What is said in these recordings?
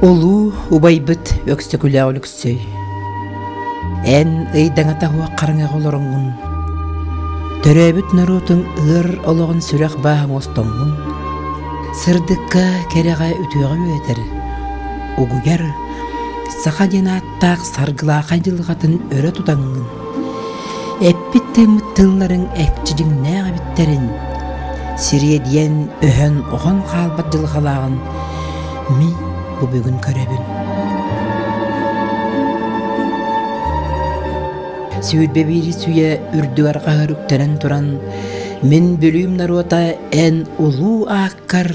Улуу убайбыт Өксөкүлээх Өлөксөй, эн ыйдаҥата суох хараҥаҕа олороҥҥун, төрөөбүт норуотуҥ ыар олоҕун сүрэх бааһа оҥостоҥҥун, сырдыкка, кэрэҕэ, үтүөҕэ үөрэтэр, угуйар, саха диэн ааттаах саргылаахай дьылҕатын өрө тутаҥҥын, эппит-тыыммыт тылларыҥ экчи дьиҥнээх эбиттэрин, сириэдийэн өһөн-оһон хаалбат дьылҕалааҕын мин бу бүгүн көрөбүн. 21 үйэ үрдүгэр хаһыр үктэнэн туран, мин Бүлүүм норуота эн улуу ааккар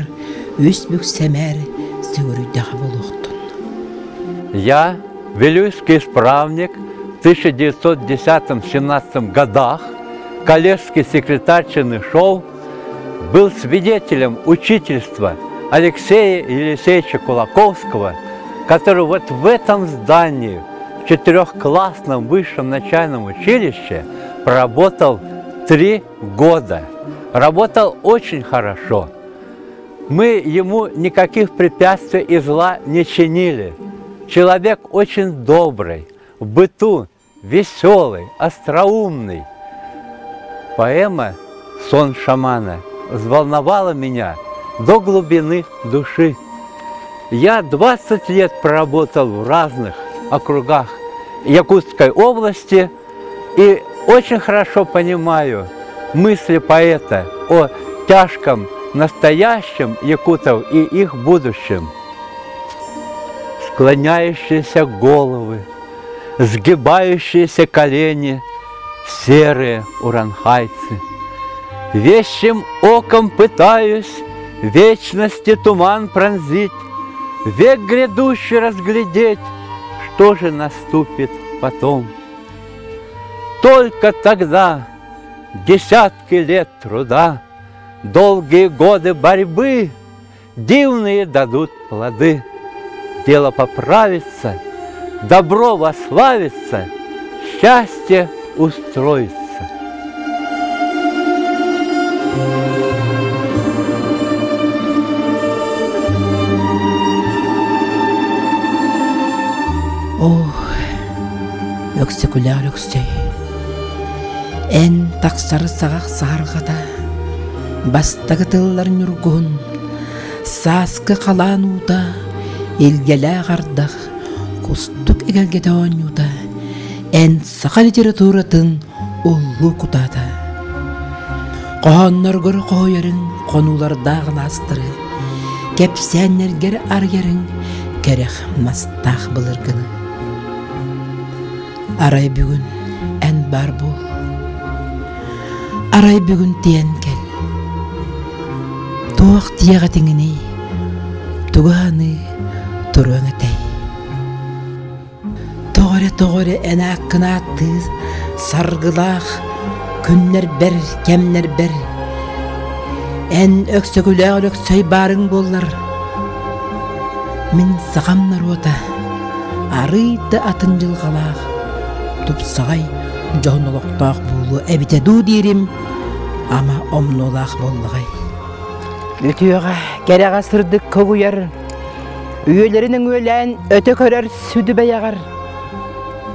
үс бүк сэмээр сүгүрүйдэҕэ буолуохтун. Я, Вилюйский исправник, в 1910-17 годах, коллежский секретарь Чернышов, был свидетелем учительства Алексея Елисеевича Кулаковского, который вот в этом здании, в четырехклассном высшем начальном училище, проработал 3 года. Работал очень хорошо. Мы ему никаких препятствий и зла не чинили. Человек очень добрый, в быту веселый, остроумный. Поэма «Сон шамана» взволновала меня до глубины души. Я 20 лет проработал в разных округах Якутской области и очень хорошо понимаю мысли поэта о тяжком настоящем якутов и их будущем. Склоняющиеся головы, сгибающиеся колени, серые уранхайцы. Вещим оком пытаюсь вечности туман пронзить, век грядущий разглядеть, что же наступит потом. Только тогда десятки лет труда, долгие годы борьбы дивные дадут плоды. Дело поправится, добро вославится, счастье устроится. Ох, Өксөкүлээх Өлөксөй, эн тахсар саҕах саһарҕата, бастакы тыллар ньургуһун, сааскы халаан уута, илгэлээх ардах, кустук эгэлгэтэ оонньуута, эн саха литературатын улуу кутаата. Хоһоонноргор хоһуйарыҥ хонуулардаах алаастары, кэпсээннэргэр арыйарыҥ кэрэх мастаах былыргыны. Арай бүгүн эн баар буол, арай бүгүн тиэн кэл. Туох диэҕэ тиҥиний, тугу аһыныы туруоҥ этэй? Тоҕо эрэ, тоҕо эрэ эн ааккын ааттыы саргылаах күннэрбэр, кэмнэрбэр эн Өксөкүлээх Өлөксөй баарыҥ буоллар, мин сахам норуота арыый да атын дьылҕалаах, тупсаҕай дьоһун олохтоох буолуо эбитэ дуу диирим ама омнуолаах буоллаҕай. Үтүөҕэ, кэрэҕэ сырдыкка угуйар, үйэлэрин өҥүөлээн өтө көрөр сүдү бэйэҕэр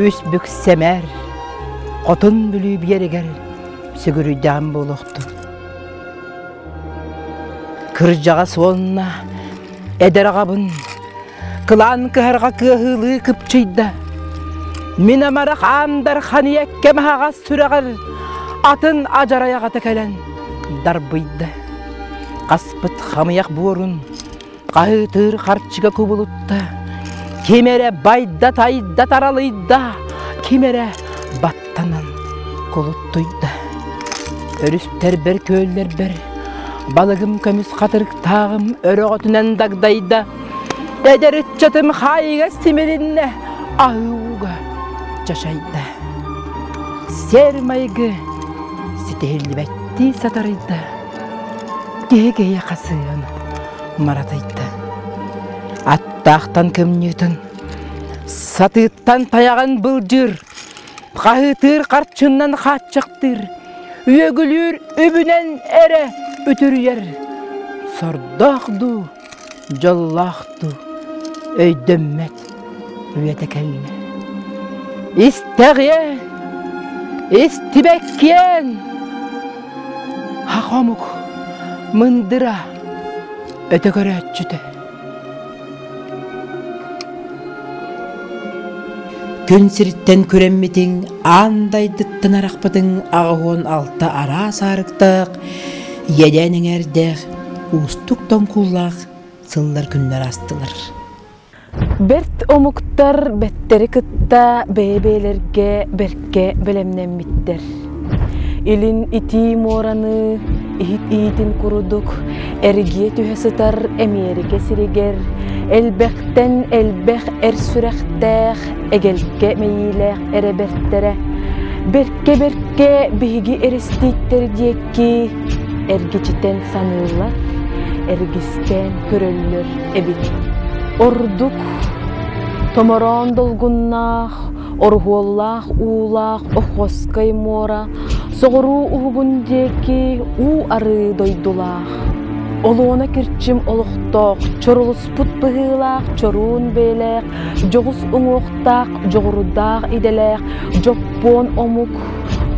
үс бүк сэмээр Хотун Бүлүү биэригэр сүгүрүйдэҕим буолуохтун. Кырдьаҕас уонна эдэр аҕабын кылаан кыһарҕа кыаһыылыы кыпчыйда. Мин амарах аандар ханиэккэм аһаҕас сүрэҕэр атын адьарайаҕата кэлэн дарбыйда. Хаспыт хамыйах буорун хаһыытыыр харчыга кубулутта. Ким эрэ байда-тайда таралыйда, ким эрэ баттанан кулуттуйда. Өрүстэрбэр, күөллэрбэр балыгым көмүс хатырыктааҕым өрөҕөтүнэн дагдайда. Эдэр ыччатым хаайыга симилиннэ, аһыы чачайда. Сэр майгы ситиһиллибэттии сатарыйда. Киһи киһиэхэ сыһыан маратыйда. Аттаахтан кымньыытын, сатыыттан тайаҕын былдьыыр, хаһыытыыр харчыннан хааччахтыыр, үөгүлүүр үбүнэн эрэ үтүрүйэр. Сордоох дуу, дьоллоох дуу, өйдөммөт үйэтэ кэллэ. Истэҕиэ, истибэккиэн! Ах омук мындыра өтө көрөөччүтэ. Күн сириттэн күрэммитиҥ, аан дайдыттан арахпытыҥ 86 араас аарыктаах, иэдээн эҥээрдээх, уустук тоҥкуллаах сыллар күннэр аастылар. Бэрт омуктар бэттэри кытта бэйэ-бэйэлэргэ бэркэ бэлэмнэммиттэр. Илин итии муораны иһит иитин курдук эргийэ түһэ сытар Эмиэрикэ сиригэр элбэхтэн элбэх эр сүрэхтээх, эгэлгэ мэйиилээх эрэ бэртэрэ бэркэ-бэркэ биһиги эристииттэр диэки эргичитэн саныыллар, эргистээн көрөллөр эбит. Ордук томороон долгуннаах, оруһуоллаах уулаах Охоскай муора соҕуруу уһугун диэки уу арыы дойдулаах, олуона кирчим олохтоох, чорулуспут быһыылаах чоруун бэйэлээх, дьоҕус уҥуохтаах, дьоҕурдаах идэлээх дьоппуон омук,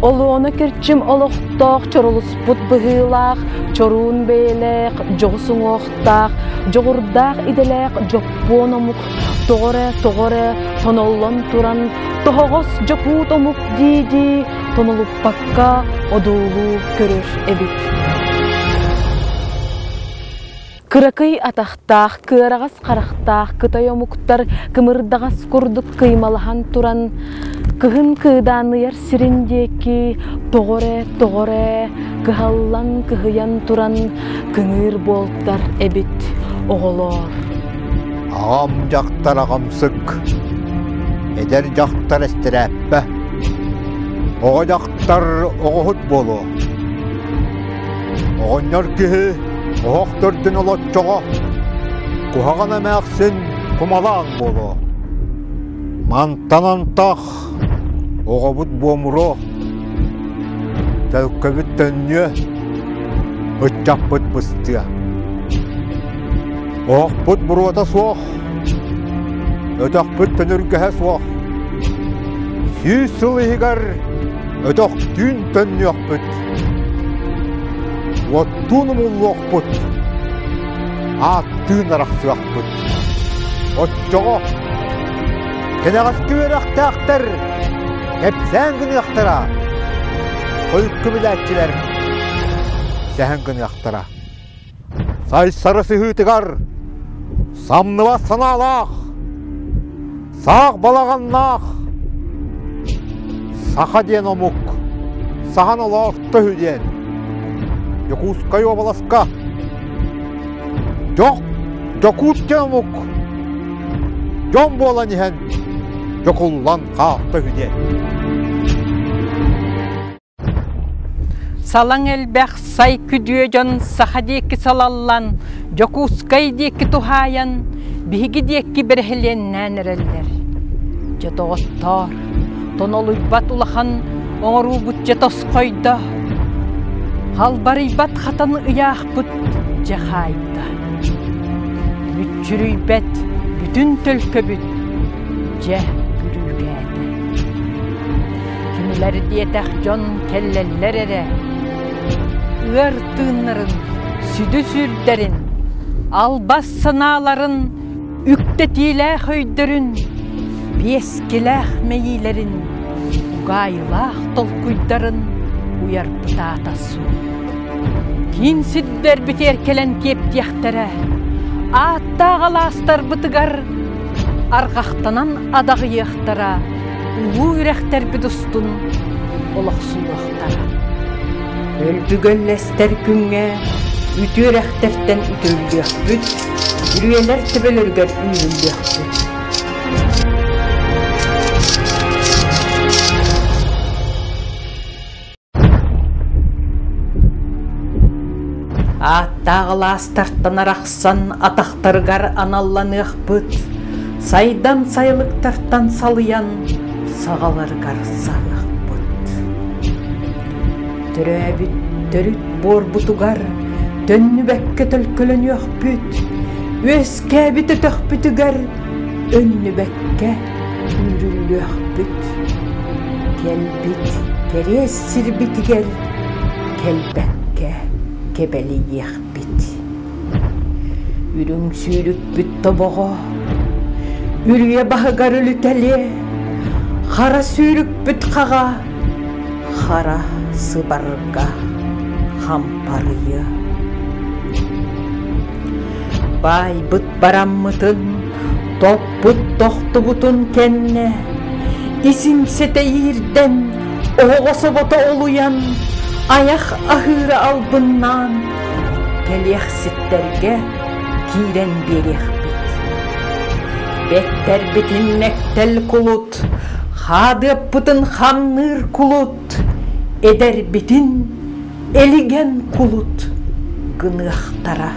олуона кирчим олохтоох, чорулуспут быһыылаах, чоруун бэйэлээх, дьоҕус уҥуохтаах, дьоҕурдаах идэлээх дьоппуон омук тоҕо эрэ, тоҕо эрэ тоноллон туран тоһоҕос дьокуут омук дии-дии тонолуппакка одуулуу көрөр эбит. Кыракый атахтаах, кыараҕас харахтаах кытай омуктар кымырдаҕас курдук кыймалаһан туран, кыһын кыыдаанныйар сирин диэки тоҕо эрэ, тоҕо эрэ кыһаллан кыһыйан туран кыҥыыр буолтар эбит оҕолоор. Аҕам дьахтар аҕамсык, эдэр дьахтар эстэрээппэ, оҕо дьахтар оҕоһут буолуо. Оҕонньор киһи оһох төрдүн олоччоҕо, куһаҕан эмээхсин кумалаан буолуо. Мантан антах оҕобут буомуруо, төлкөбүт төннүө, ыччаппыт быстыа. Оһохпут буруота суох, өтөхпүт төнүргэһэ суох. 100 сыл иһигэр өтөхтүүн төннүөхпүт, уоттуун умуллуохпут, ааттыын арахсыахпыт. Оччоҕо кэнэҕэски үөрэхтээхтэр кэпсээн гыныахтара, хойукку билээччилэр сэһэн гыныахтара. Сайсары сыһыытыгар самныбат санаалаах, саах балаҕаннаах саха диэн омук саһан олоорто үһү диэн Дьокуускай уобаласка Дьох Дьокуут диэн омук дьон буолан иһэн дьокуллан хаалта үһү диэн. Салаҥ элбэх сай күдүө дьон саха диэки салаллан, Дьокуускай диэки туһаайан, биһиги диэки бэрэһилиэннээн эрэллэр. Дьэ, доҕоттоор, тонолуйбат улахан оҥоруубут дьэ тосхойдо. Халбарыйбат хатан ыйаахпыт дьэ хаайда. Мүччүрүйбэт бүтүн төлкөбүт дьэ бүрүүкээтэ. Кинилэр диэтэх дьон кэллэллэр эрэ, ыар тыыннарын, сүдү сүрдэрин, албас санааларын, үктэтиилээх өйдөрүн, биэскилээх мэйиилэрин, угаайылаах толкуйдарын уйарбытаата суох. Киин сирдэрбитигэр кэлэн киэптиэхтэрэ, ааттаах алаастарбытыгар арҕахтанан адаҕыйыахтара, улуу үрэхтэрбит устун олохсуйуохтара. Өлбүгөллэстэр күҥҥэ үтүө үрэхтэртэн үтүрүллүөхпүт, үрүйэлэр төбөлөрүгэр үүрүллүөхпүт. Ааттаах алаастартан арахсан атахтарыгар аналланыахпыт, сайдан сайылыктартан салыйан саҕаларыгар саһыахпыт. Төрөөбүт төрүт буорбутугар төннүбэккэ төлкөлөнүөхпүт, үөскээбит өтөхпүтүгэр Өннүбэккэ үүрүллүөхпүт. Кэлбит кэриэс сирбитигэр кэлбэккэ кэбэлийиэхпит. Үрүҥ сүүрүкпүт тобоҕо үрүйэ баһыгар үлүтэлиэ, хара сүүрүкпүт хаҕа хара сыбарга хампарыйыа. Баайбыт бараммытын, топпут тохтубутун кэннэ, исиҥсэтэ иирдэн, оһоҕос обото олуйан, айах аһыыра албыннаан, кэлиэхситтэргэ киирэн биэриэхпит. Бэттэрбитин мэктэл кулут, хаадыаппытын хамныыр кулут, эдэрбитин элигэн кулут гыныахтара.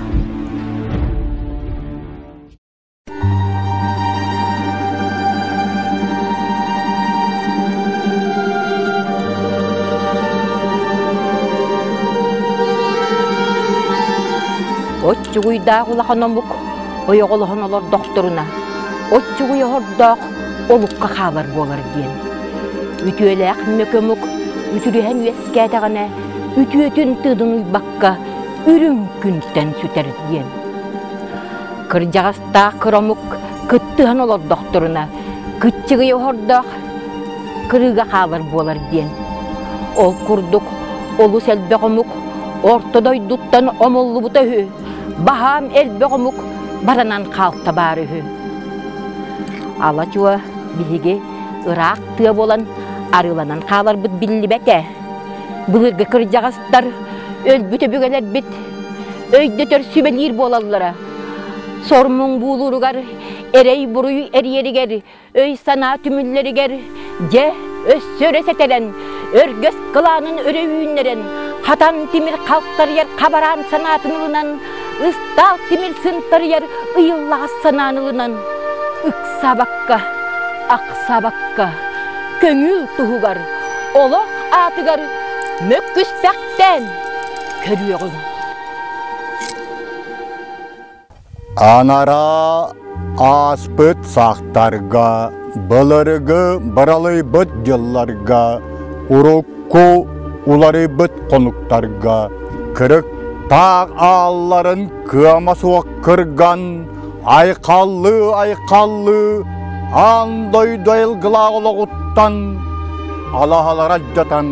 Оччугуйдаах улахан омук ойоҕолоһон олордохторуна, оччугуй оһордоох олукка хаалар буолар диэн. Үтүөлээх мөкө омук үтүрүһэн үөскээтэҕинэ, үтүөтүн тыынын уйбакка үрүҥ күнтэн сүтэр диэн. Кырдьаҕастаах кыра омук кыттыһан олордохторуна, кыччыгый оһордоох кырыыга хаалар буолар диэн. Ол курдук олус элбэх омук орто дойдуттан омуллубута үһү, баһаам элбэх омук баранан хаалта баар үһү. Ала-чуо биһиги ыраах тыа буолан арыыланан хааларбыт биллибэтэ. Былыргы кырдьаҕастар өлбүт өбүгэлэрбит өйдөтөр сүбэлиир буолаллара. Сор-муҥ буулууругар, эрэй-буруй эрийэригэр, өй-санаа түмүллэригэр дьэ өссө өрө сэтэрэн, өргөс кылаанын өрө үүннэрэн, хатан тимир халтарыйар хабараан санаатын ылынан, ыстаал тимир сынтарыйар ыйыллаҕас санааны ылынан, ыксаабакка, ахсаабакка, көҥүл туһугар, олох аатыгар мөккүспэхтээн көрүөҕүҥ. Анараа ааспыт сахтарга, былыргы баралыйбыт дьылларга, урукку уларыйбыт хонуктарга кырыктаах аалларын кыама суох кырган, айхаллыы-айхаллыы аан дойду айылгылаах олоҕуттан алаһалара алдьатан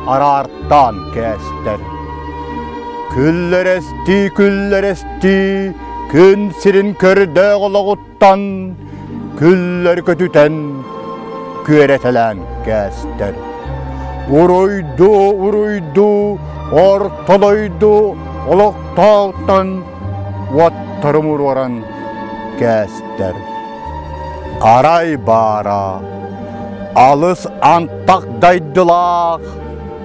араартаан кээстэр. Күллэрэстии, күллэрэстии, күн сирин көрдөөх олоҕуттан күллэр көтүтэн күөрэтэлээн кээстэр. Уруйдуу, уруйдуу, орто дойду олохтоохтон уоттарым уруоран кээстэр. Арай баара, алыс антах дайдылаах,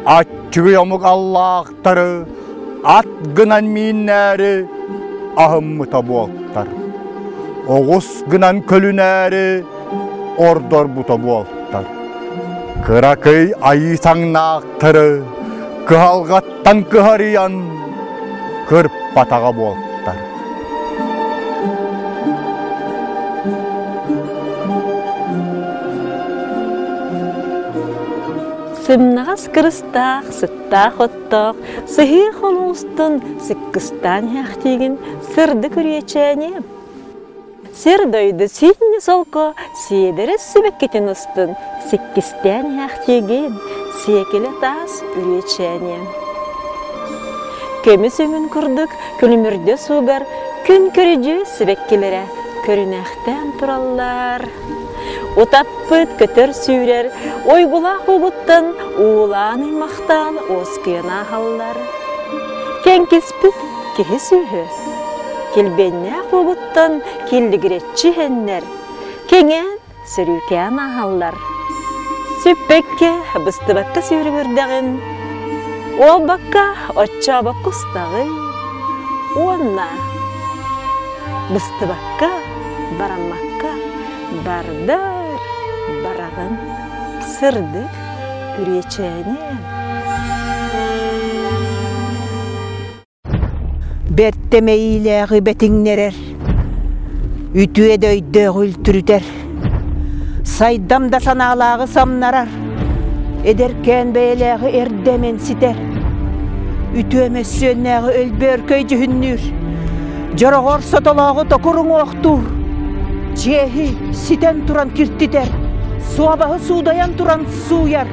аччыгый омук аллаахтары ат гынан мииннээри аһыммыта буолтар. Оҕус гынан көлүнээри ордорбута буолтар. Кыракый айыы саҥнаахтары кыһалҕаттан кыһарыйан кырпатаҕа буолтар. Сымнаҕас кырыстаах, сыттаах оттоох, сыһыы хонуустун сыккыстаан иһээхтиигин сырдык үрүөчээни. Сир-дойду синньи солко сиэдэрэ сибэккитин устун сиккистээн иһээхтиигин сиэкилэ таас үрүөчээни. Көмүс өҥүн курдук күлүмүрдэ суугар күн көрүдьүөс сибэккилэрэ көрүнэхтээн тураллар. Утаппыт көтөр сүүрэр, уйгулаах угуттан уулаан ыймахтаан уоскуйан ааһаллар. Кэҥкиспит киһи сүөһү, килбиэннээх угуттан киллигирэччи иһэннэр, кэҥээн сөрүүкээн ааһаллар. Сүппэккэ, быстыбакка сүүрүгүрдэҕин, уолбакка, оччообокко устаҕын уонна быстыбакка, бараммакка бардар бараҕын сырдык үрүөчээни. Бэртэ мэйиилээҕи бэтиҥнэрэр. Үтүө да өйдөөх үлтүрүтэр, сайдам да санаалааҕы самнарар, эдэркээн бэйэлээҕи эрдэ эмэнситэр, үтүө мөссүөннээҕи өлбөөркөй дьүһүннүүр, дьороҕор сотолооҕу токур уҥуохтуур, чиэһи ситэн туран киртитэр, суобаһы суудайан туран сууйар,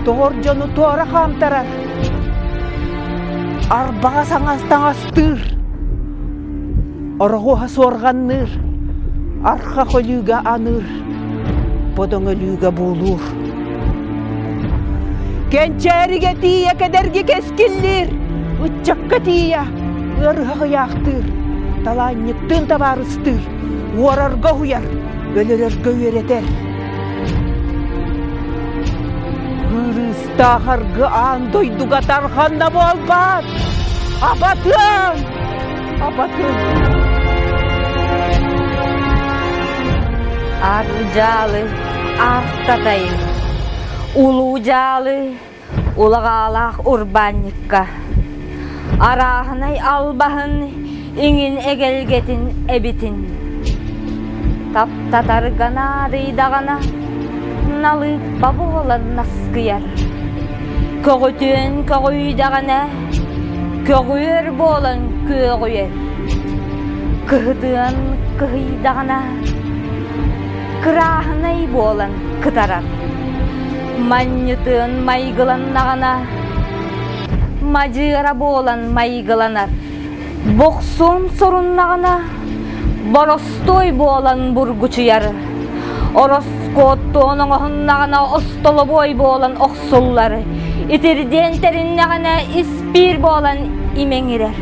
тоҕор дьону туора хаамтарар, арбаҕа саҥас таҥастыыр, Ороһуоһа суорҕанныыр, архах өлүүгэ аныыр, бодоҥ өлүүгэ буулуур. Кэнчээригэ тиийэ кэдэрги кэскиллиир, ыччакка тиийэ ыарыһах ыйаахтыыр, талаанньыктыын табаарыстыыр, уорарга уһуйар, өлөрөргө үөрэтэр. Кырыыстаах аргы аан дойдуга тарҕанна буолбаат! Абатыам! Абатын! Ар-дьаалы, ар-татайын, улуу дьаалы, улаҕаалаах урбаанньыкка, арааһынай албаһын иҥин эгэлгэтин эбитин. Таптатарга наадыйдаҕына, налыыппа буолан наскыйар. Көҕүтүөн көҕүйдэҕинэ, көҕүөр буолан күөҕүйэр. Кыһытыан кыһыйдаҕына, кырааһынай буолан кытарар. Манньытыан майгыланнаҕына, мадьыара буолан майгыланар. Бохсуон соруннаҕына, боростуой буолан бургучуйар. Ороскуоттуон оҥоһуннаҕына, остолобуой буолан охсуллар. Итирдиэн тэриннэҕинэ, испиир буолан имэҥирэр.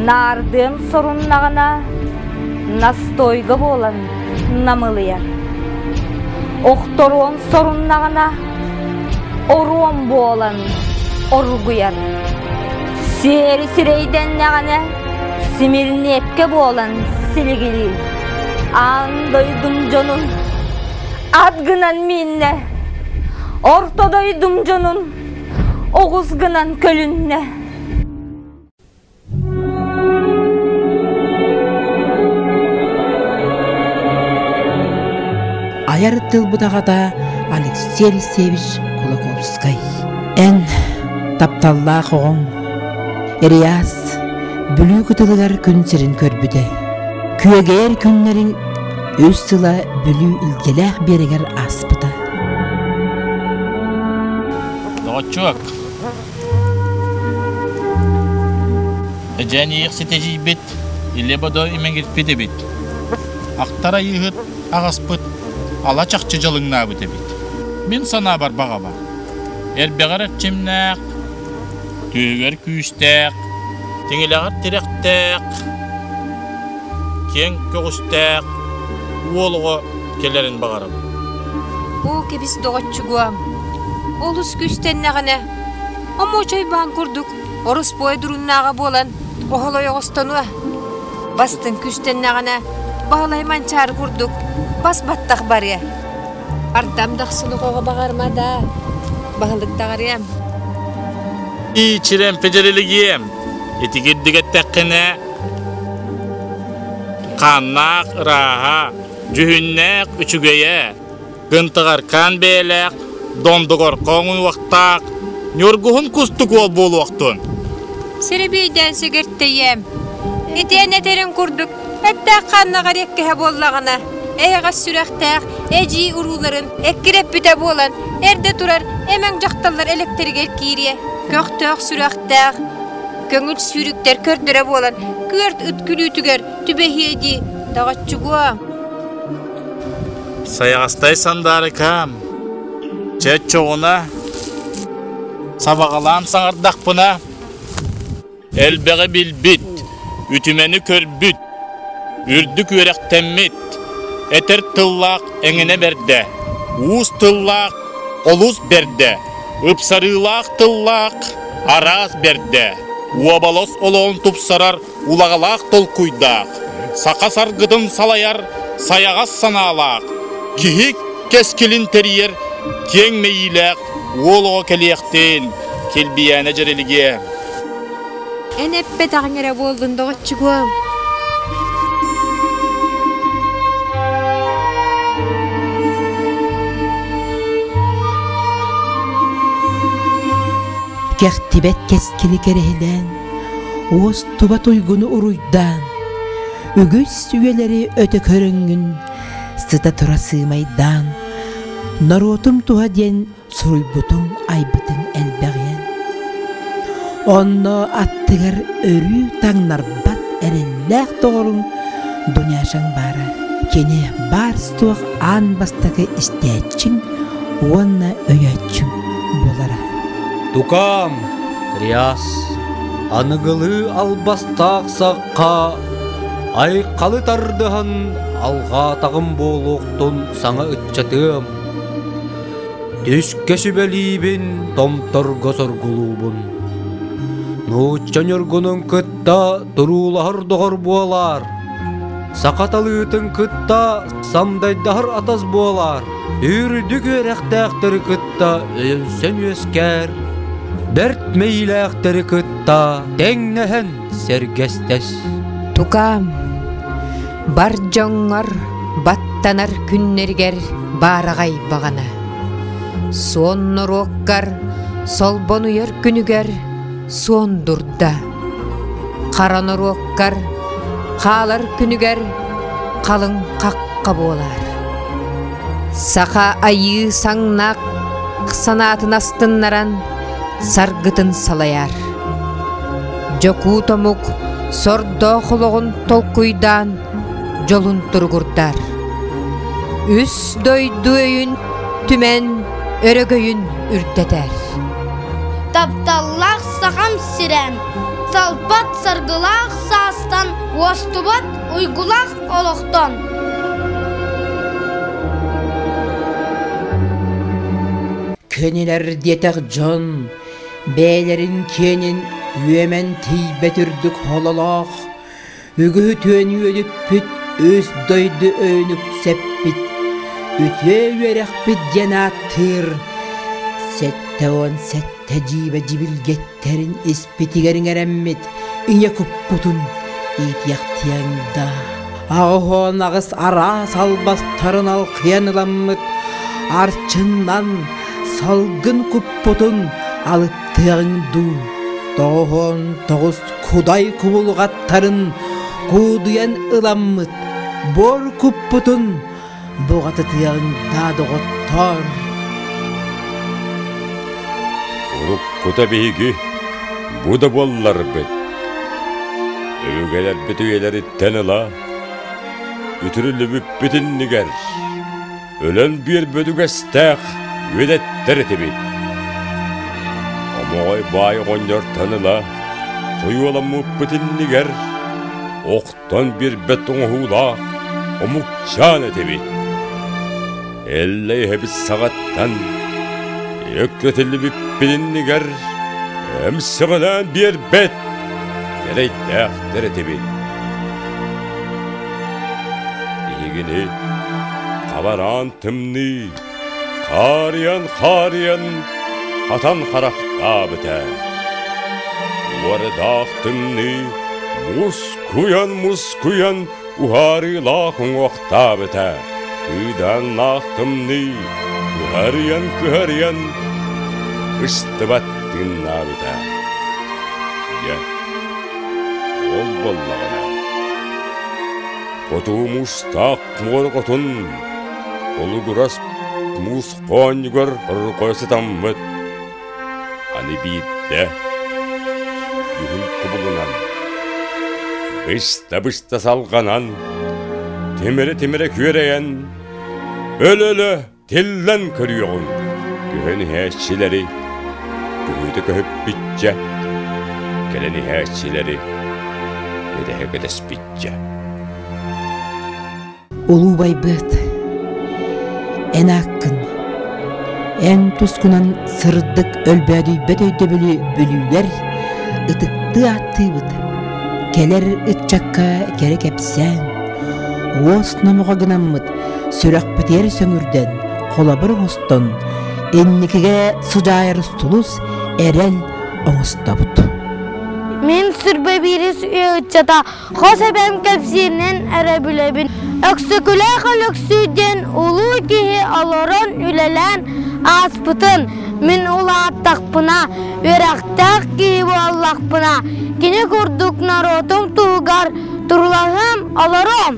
Наардыан соруннаҕына, настойга буолан намылыйар. Охторуон соруннаҕына, оруом буолан оргуйар. Сиэри сирэйдэннэҕинэ, симирниэпкэ буолан силигилиир. Аан дойдум дьонун ат гынан мииннэ, орто дойдум дьонун оҕус гынан көлүннэ. Айар тылбыт аҕата Алексей Алексеевич Кулаковскай. Эн тапталлаах оҕоҥ Ириас Бүлүү кытылыгар күн сирин көрбүтэ. Күөгэйэр күннэрин үс сыла Бүлүү илгэлээх биэрэгэр ааспыта. Доҕоччуок, Эдьээн иэхсит эдьиийбит, илэ-бодо имэҥирпит эбит. Ахтар айыыһыт аҕаспыт ала чахчы дьалыҥнаабыт эбит. Мин санаабар баҕабар. Эрбэҕэр эрчимнээх, түөһүгэр күүстээх, тиҥилэҕэр тирэхтээх, киэҥ көҕүстээх уол оҕо кэлэрин баҕарабын. Оо, кэбис доҕоччугуом, олус күүстэннэҕинэ, омуочай баан курдук ороспуой дуруннааҕа буолан оһолой оҕостонуо. Бастыҥ күүстэннэҕинэ, Баһылай Манчаары курдук бас баттах барыа. Ардам дахсыны оҕо баҕарма да, баһылык даҕарыам. Ичирэн педерилигиэм, итигирдик эттэххинэ, хааннаах ырааһа, дьүһүннээх үчүгэйэ, кынтыҕаркаан бэйэлээх, дондогорхоҥ уҥуохтаах, ньургуһун кустук уол буолуохтун. Сэрэбиэйдээн сэгэртэйиэм. Итиэн этэрин курдук, эттээх хааннаҕар эккэһэ буоллаҕына, эйэҕэс сүрэхтээх эдьиий урууларын эккирэппитэ буолан, эрдэ турар эмэҥ дьахталлар элэктэригэр киириэ, көхтөөх сүрэхтээх, көҥүл сүүрүктэр көрдөрө буолан, күөрт ыт күлүүтүгэр түбэһиэ дии, доҕоччугуо. Сайаҕастай сандаарыкаам, чэ чоҕуна, сабаҕалаан саҥардахпына, элбэҕи билбит, үтүмэни көрбүт, үрдүк үөрэхтэммит, этэр тыллаах эҥинэ бэрдэ, уус тыллаах олус бэрдэ, ыпсарыылаах тыллаах араас бэрдэ, уобалас олоҕун тупсарар улаҕалаах толкуйдаах, саха саргытын салайар сайаҕас санаалаах, киһи кэскилин тэрийэр киэҥ мэйиилээх уол оҕо кэлиэхтин, Килбийээнэ дьэрэлигиэ. Эн эппэтэҕиҥ эрэ буоллун, доҕоччугуом. Кэхтибэт кэскили кэрэһилээн, уостубат уйгуну уруйдаан, үгүс үйэлэри өтө көрөҥҥүн сыта-тура сыымайдаан, норуотум туһа диэн суруйбутуҥ айбытыҥ элбэҕиэн. Онно аттыгар өрүү таҥнарбат эрэллээх доҕоруҥ Дуняшаҥ баара. Кини баар-суох аан бастакы истээччиҥ уонна өйөөччүҥ буолара. Тукаам, Риас, аныгылыы албастаах сахха айхалы тардыһан алҕаатаҕым буолуохтун саҥа ыччатыам. Түскэ сүбэлиибин, томторго соргулуубун. Нуучча ньургунун кытта туруулаһар доҕор буолаар, саха талыытын кытта самдайдаһар атас буолаар, үрдүк үөрэхтээхтэри кытта өйөнсөн үөскээр, бэрт мэйиилээхтэри кытта тэҥнэһэн сэргэстэс. Тукаам, бар дьоҥҥор баттанар күннэригэр баараҕай баҕана. Суон норуоккар солбонуйар күнүгэр суон дурда. Хара норуоккар хаалар күнүгэр халыҥ хахха буолар. Саха айыы саҥнаах санаатын астыннаран саргытын салайар. Дьокуут омук сордоох олоҕун толкуйдаан дьолун туругурдар. Үс дойду өйүн түмэн өрөгөйүн үрдэтэр. Тапталлаах сахам сирэм, салпат саргылаах саастан, уостубат уйгулаах олохтон. Көнүлэр диэтэх дьон бэйэлэрин киэнин үөмэн тиийбэт үрдүк хололоох, үгүһү түөн үөдүппүт үс дойду өйүн үксэппит, үтүө үөрэхпит диэн ааттыыр 77 дьиибэ дьибилгэттэрин испитигэр иҥэрэммит ийэ куппутун иитиэхтиэҥ да. Аҕыс араас албастарын алкыйан ыламмыт арчыннан салгын куппутун алыптыаҕыҥ дуу, 99 кудай кубулҕаттарын куудуйан ыламмыт буор куппутун буҕатытыаҕыҥ даа доҕоттоор. Уруккута биһиги бу да буолларбыт, өбүгэлэрбит үйэлэриттэн ыла үтүрүллүбүппүт иннигэр өлөн биэрбит үгэстээх үөдэттэр этибит. Омоҕой баай оҕонньортон ыла сойуоламмыппыт иннигэр охтон биэрбэт оҥоһуулаах омукчаан этибит. Эллэй эһэбит саҕаттан өккөтүллүбүппүт иннигэр эмсэҕэлээн биэрбэт эрэйдээхтэр этибит. Биһигини хабараан тымныы, хаарыйан-хаарыйан хатан харахтаабыта. Уордаах тымныы мускуйан-мускуйан уһаарыылаах уҥуохтаабыта. Кыыдааннаах тымныы кыһарыйан-кыһарыйан быстыбат тыыннаабыта. Дьэ, ол буоллаҕына, хотугу муустаах муора хотун холугурас муус хоонньугар оргуйа сытаммыт, аны биирдэ күһүн кубулунан, быста-быста салҕанан, тимирэ-тимирэ күөрэйэн, өлө-өлө тиллэн көрүөҕүҥ. Көһөн иһээччилэри көһүтэ көһүппүччэ, кэлэн иһээччилэри кэтэһэ кэтэспиччэ. Улуу байбыт, эн ааккын, эн тускунан сырдык өлбөөдүйбэт өйдөбүлү бүлүүлэр ытыктыы ааттыыбыт, кэлэр ыччакка кэрэ кэпсээн, уос номоҕо гынаммыт сүрэхпитигэр сөҥүрдэн, холобур оҥостон, инникигэ сыдьаайар сулус эрэл оҥостобут. Мин сүрбэ биирис үйэ ыччата Хос эбэм кэпсииринэн эрэ билэбин. Өксөкүлээх Өлөксүй диэн улуу киһи олорон үлэлээн ааспытын. Мин улааттахпына, үөрэхтээх киһи буоллахпына, кини курдук норуотум туһугар турулаһыам, олоруом.